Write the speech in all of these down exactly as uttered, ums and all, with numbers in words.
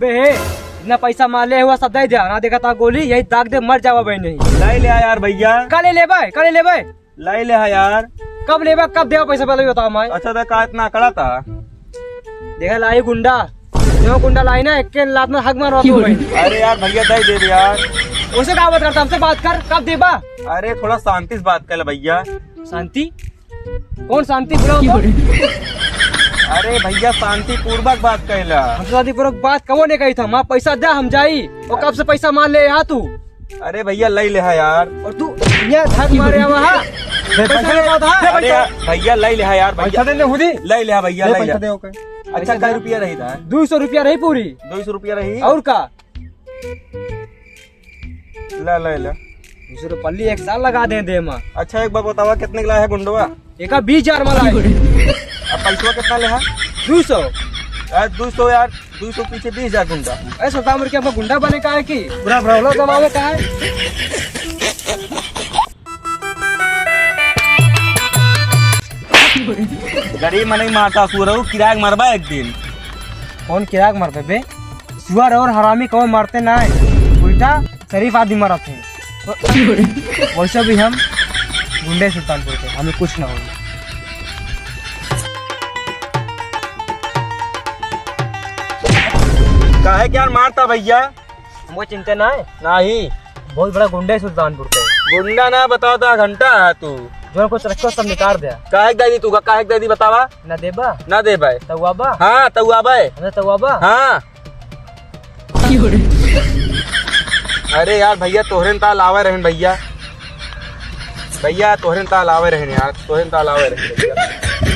बे हे, इतना पैसा मार ले हुआ, सब दे दिया ना, देखा था गोली, यही दाग दे, मर जावा बहन, नहीं। ले ले यार भैया। का ले लेबे, का ले लेबे? ले ले यार। कब लेबे, कब देबे पैसा, पहले ही बताओ मैं। अच्छा, तो का इतना अकड़ा था? देखा लाई गुंडा, जो गुंडा लाई ना, एक के लात में हक मारो तू भाई। अरे यार भैया, दे दे यार। उसे का बात करता, हमसे बात कर, कब देबा? अरे थोड़ा शांति से बात कर ले भैया। शांति? कौन शांति, बुलाओ तो? अरे भैया, शांतिपूर्वक बात कैला। हम शांतिपूर्वक बात कबो नहीं कही था। माँ पैसा दे, हम जाई। और कब से पैसा मार ले यहाँ तू? अरे भैया, ले ले हा यार। और तू ये धक मारे आवा हा? पैसा पैसा लेके आओ था? अरे यार, भैया, ले ले हा यार, भैया। पैसा दे ले खुदी। ले ले हा भैया, ले ले ले पैसा हा। दे, ओके। अच्छा, पैसा कै दे। रुपया रही था? दो सौ रुपया रही पूरी। दो सौ रुपया रही? और का? ला, ला, ला। दूसरे पल्ली एक साल लगा दे, दे मा। अच्छा, एक बात बतावा, कितने के लाया है गुंडवा? एका बीस हजार मा लाए। अब पैसवा कितना ले है? दो सौ। यार, दो सौ यार, दो सौ पीछे बीस हजार गुंडा। अरे, सुल्तानपुर के अपना गुंडा बने का है कि? पूरा भ्रमला जमावे का है? गरीब मनई मारता सुअर, किराए के मरबा एक दिन। कौन किराए के मरबे बे? सुअर और हरामी कबो मरते ना है, उल्टा शरीफ आदमी मरत है। वैसे भी हम गुंडे सुल्तानपुर के, हमें कुछ ना होगा। काहे क्या मारता भैया? हमको चिंता ना है। नहीं। बहुत बड़ा गुंडा है सुल्तानपुर के। गुंडा ना, बताओ तो घंटा है तू। जो कुछ रखो सब निकाल दे। काहे के दादी तू का, काहे के दादी बतावा? ना देबा? ना देबे। तउआबा? हाँ, तउआबे। ना तउआबा? हाँ। अरे यार भैया, तोहरे न ताल आवे रहन भैया। भैया, तोहरे न ताल आवे रहन यार, तोहरे न ताल आवे रहन भैया।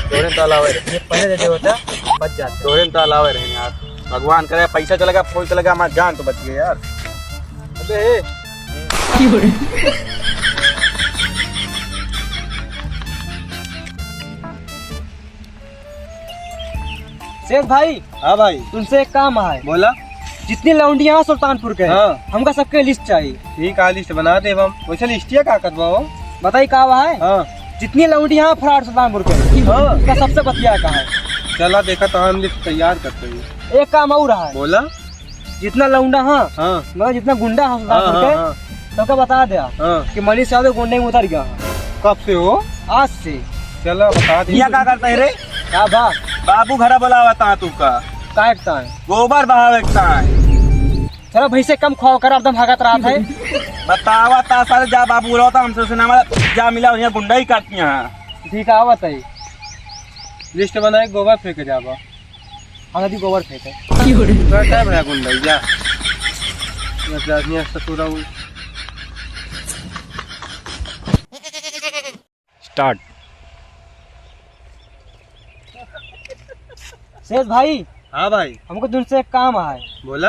तोहरे न ताल आवे रहन। ये पहले दे दे होता, बच जाता। तोहरे न ताल आवे रहन यार। भगवान करे पैसा चला गया, फोन चला गया, हमार जान तो बच गया यार। अबे, ए। सेठ भाई। हाँ भाई। तुमसे एक काम है। बोला। जितनी लौंडिया हैं सुल्तानपुर के, हाँ। हमका सबके लिस्ट चाहिए। ठीक है, लिस्ट बना देब हम। वैसे लिस्टिया का करबा हो? बताई का है? हाँ। जितनी लौंडिया हैं फरार सुल्तानपुर के, हाँ। उनका सबसे बतिया का है। चला देखा तो हम लिस्ट तैयार करते हैं। एक काम और है। बोला। जितना लौंडा है, हाँ। मतलब जितना गुंडा है सुल्तानपुर हाँ, के, हाँ, हाँ। सबका बता दिया हाँ। कि मनीष यादव गुंडे में उतर गया है। कब से हो? आज से। चला बता दे। या का करता है रे? का बा? बाबू घरा बुलावा ता तू का? काहे के ताई? गोबर बहावे के ताई। चला भैंसे कम खाओ कर, एकदम हगत रात है। बतावा ता सारे, जा बाबू बुलावा ता हमसे सुना वाला, जा मिला, यहाँ गुंडा ही काटती हैं। ठीक है, आवत है। लिस्ट बनाए, गोबर फेंके जाबा। हाँ, नदी गोबर फेंके। तो क्या भरा गुंडा, जा। ये आदमी ससुरा हुई। स्टार्ट। सेठ भाई। हाँ भाई। हमको तुमसे एक काम है। बोला।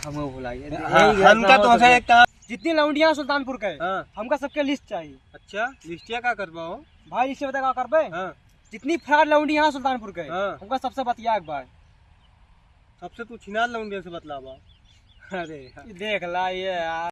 हमको भुला गया। हाँ, यही हमका तो से एक काम। जितनी लौंडिया हैं सुल्तानपुर के, हाँ। हमका सबके लिस्ट चाहिए। अच्छा, लिस्टिया का करबा हो? भाई, लिस्टिया बता का करबे? हाँ। जितनी फरार लौंडी हैं सुल्तानपुर के, हाँ। हमका सबसे बतिया एक बार। सबसे तू छिनार लौंडिया से बतलावा। अरे यार। देख ला ये यार।